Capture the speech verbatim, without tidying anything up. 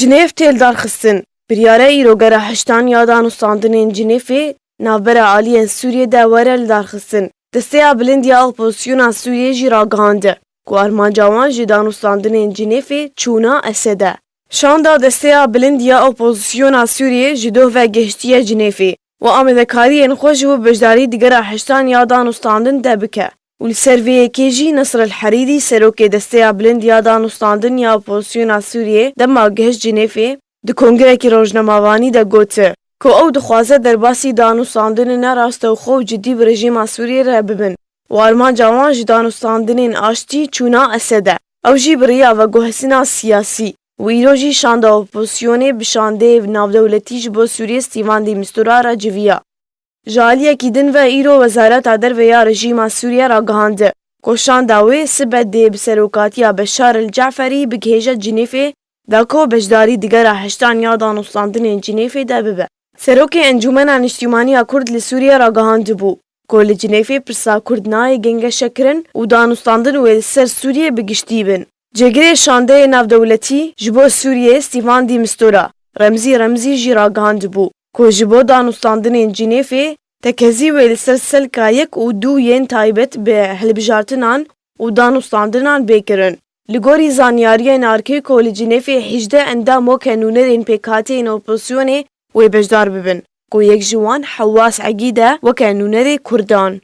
Cinêv tê lidarxistin. Biryare îro gera heştan ya danûstandinên Cinêfê navbera aliyên Sûriyê de were lidarxistin. Desteya Bilind ya Opozisyona Sûriyê jî ragihand ku armanca wan ji danûstandinên Cinêfê çûna Esed e. Şanda Desteya Bilind ya Opozisyona Sûriyê ji doh ve gihiştiye Cinêfê û amadekariyên xwe ji bo beşdarî di gera heştan ya danûstandin de bike. Û li ser vê yekê jî Nasr El Herîrî, serokê Desteya Bilind ya Danûstandin ya Opozisyona Sûriyê, dema gihişt Cinêfê, di kongrekî rojnamevanî de got ku ew dixwaze derbasî danûstandinê ne rastewxwe û cidî bi rejîma Sûriyê re bibin û armanca wan ji danûstandinên aştî çûna Esed e. Ew jî bi riya veguhestina siyasî û îro jî şanda opozisyonê bi şandeyê navdewletî ji bo Sûriyê Stîvan de Mistura re civiya. Ji aliyekî din ve îro Wezareta Derve ya rejîma Sûriye ragihand ku şanda wê sibe dê bi serokatiya Beşar El Ceferî bigihêje Cinêfê, da ku beşdarî di gera heştan ya danûstandinên Cinêfê de bibe. Serokê Encûmena Niştîmaniya Kurd li Sûriye ragihandibû ku li Cinêfê pirsa Kurd nayê gengeşekirin û danûstandin wê li ser Sûriye bi giştî bin. Cêgirê şandeyê navdewletî ji bo Sûriyê Stîvan de Mistura, Remzî Remzî jî ragihandibû ku ji bo danûstandinên Cinêfê tekezî wê li ser selka yek û du yên taybet bi hilbijartinan û danûstandinan bê kirin. Li gorî zanyariyên arkê ku li Cinêfê hejdeh endam weke nûnerên pêkhateyên opozisyonê wê beşdar bibin, ku yek ji wan Hewas Egîd e weke nûnerê Kurdan.